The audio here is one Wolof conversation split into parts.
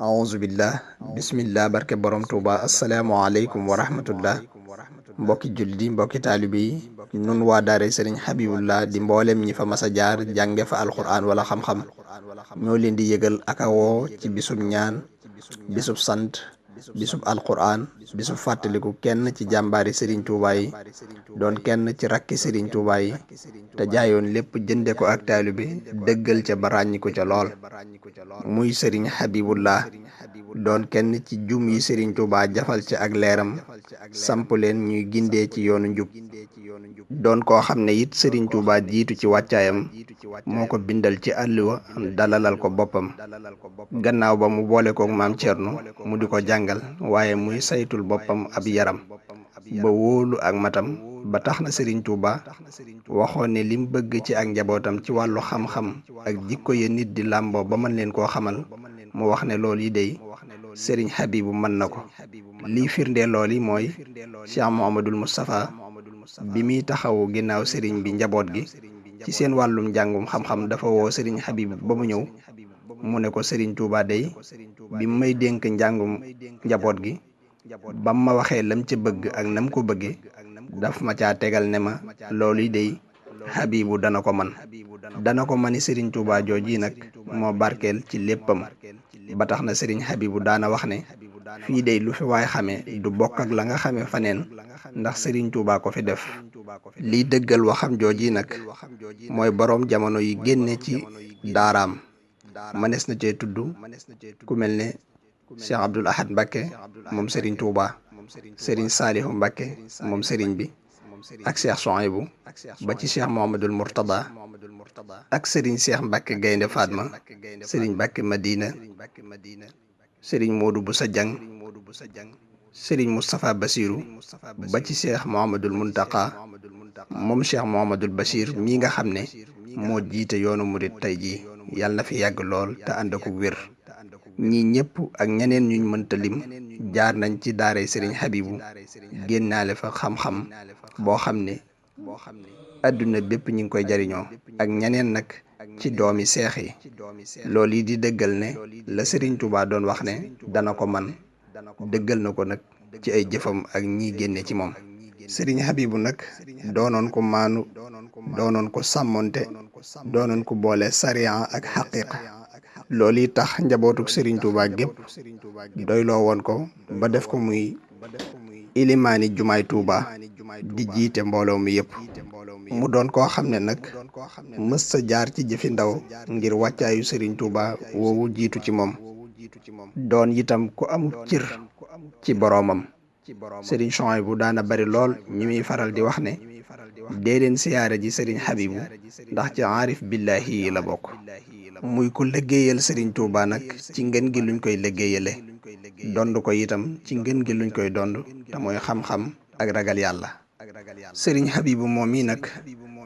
auzubillah bismillah barke borom tuuba asalaamualeykum wa rahmatullah mbokki julli mbokki taalibe yi nun waa daare sëriñ Habibullah di mboolem ñi fa masa jaar jànge fa alquran wala xam-xam ñoo leen di yëgal ak a woo ci bisub ñaan bisub sant bisub alquran bisub fàttaliku kenn ci jàmbaari sëriñ Tuuba yi doon kenn ci rakki sëriñ Tuuba yi te jaayoon lépp jënde ko ak taalibe dëggal ca ba ràññiku ca lool muy sëriñ Habibullah doon kenn ci jum yi sëriñ Tuuba jafal ci ak leeram samp leen ñuy gindee ci yoonu njub doon koo xam ne it sëriñ Tuuba jiitu ci wàccaayam moo ko bindal ci àlluwa dalalal ko boppam gannaaw ba mu boole kook maam Cerno mu di ko jàngal waaye muy saytul boppam ab yaram ba wóolu ak matam ba tax na sëriñ Tuuba waxoon ne lim bëgg ci ak njabootam ci wàllu xam-xam ak jikko ya nit di làmboo ba mën leen koo xamal mu wax ne loolu yi day sëriñ Habibu mën na ko lii firnde lool yi mooy Cheikh Mouhamadoul Moustapha bi muy taxawu ginnaaw sëriñ bi njaboot gi ci seen wàllum njàngum xam-xam dafa woo sëriñ Habibu ba mu ñëw mu ne ko sëriñ Tuuba day bi may dénk njàngum njaboot gi bam ma waxee lam ca bëgg ak nam ko bëggee daf ma caa tegal ne ma loolu yi day Habibu dana ko mani sëriñ Tuuba jooji nag moo barkeel ci léppam ba tax na sëriñ Habibu daana wax ne fii day lu fi waay xamee du bokk ak la nga xamee faneen ndax sëriñ Tuuba ko fi def liy dëggal waxam jooji nag mooy boroom jamono yi génne ci daaraam mënees na cee tudd ku mel ne Cheikh Abdoul Ahad Mbacké moom sëriñ Tuuba sëriñ Saalihu Mbacké moom sëriñ bi ak Cheikh Souhaïbou ba ci Cheikh Mouhamadoul Mourtada ak sëriñ Cheikh Mbacké Gaynde Fatma sëriñ Mbacké Madina sëriñ Modou Boussa Dieng sëriñ Moustapha Bassirou ba ci Cheikh Mouhamadoul Muntaka moom Cheikh Mouhamadoul Bachir mii nga xam ne moo jiite yoonu murit tey jii yàlla na fi yàgg lool te ànd ak wér ñii ñëpp ak ñeneen ñuñ mënta lim jaar nañ ci daaray sëriñ Habibu génnaale fa xam-xam boo xam ne adduna bépp ñi ngi koy jariñoo ak ñeneen nag ci doomi seex yi loolu yi di dëggal ne la sëriñ Tuuba doon wax ne dana ko man dëggal na ko nag ci ay jëfam ak ñi génne ci moom sëriñ Habibu nag doonoon ko maanu doonoon ko sàmmonte doonoon ko boole sariya ak xaqiqa loolu yi tax njabootuk sëriñ Tuuba gépp doyloo woon ko ba def ko muy ilimaani jumaay Tuuba di jiite mbooloo mi yëpp mu doon koo xam ne nag mës sa jaar ci jëfi ndaw ngir wàccaayu sëriñ Tuuba woowu jiitu ci moom doon itam ku amul cër ci boroomam sëriñ Souhaïbou daana bari lool ñi muy faral di wax ne dee leen siyaare ji sëriñ Habibu ndax ci aarif billahi yi la bokk muy ku liggéeyal sëriñ Tuuba nag ci ngën gi luñ koy liggéeyale dond ko itam ci ngën gi luñ koy dond te mooy xam-xam ak ragal yàlla sëriñ Habibu moom yi nag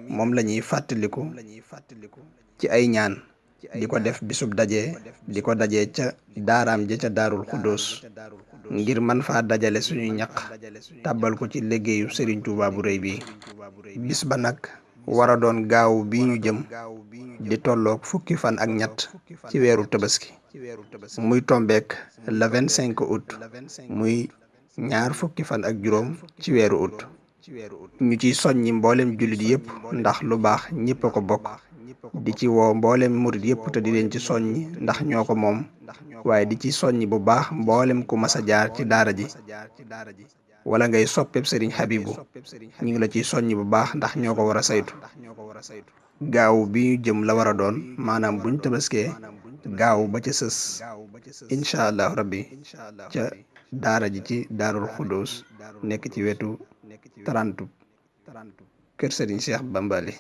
moom la ñuy fàttaliku ci ay ñaan di ko def bisub daje di ko dajee ca daaraam ja ca daarul xuddoos ngir man faa dajale suñuy ñaq tàbbal ko ci liggéeyu sëriñ Tuuba bu rëy bi bis ba nag war a doon gaaw bi ñu jëm di tolloog fukki fan ak ñett ci weeru tabaski muy tombeek le 25 août muy ñaar fukki fan ak juróom ci weeru août ñu ciy soññi mboolem jullit yëpp ndax lu baax ñëpp a ko bokk di ci woo mboolem murit yëpp te di leen ci soññi ndax ñoo ko moom waaye di ci soññi bu baax mboolem ku mas a jaar ci daara ji wala ngay soppeeb sëriñ Habibu ñu ngi la ciy soññi bu baax ndax ñoo ko war a saytu gaaw bi ñu jëm la war a doon maanaam buñ tabaskee gaaw ba ca sës incha allah rabbi ca daara ji ci daarul xuddoos nekk ci wetu 30 kër sëriñ Cheikh Bambali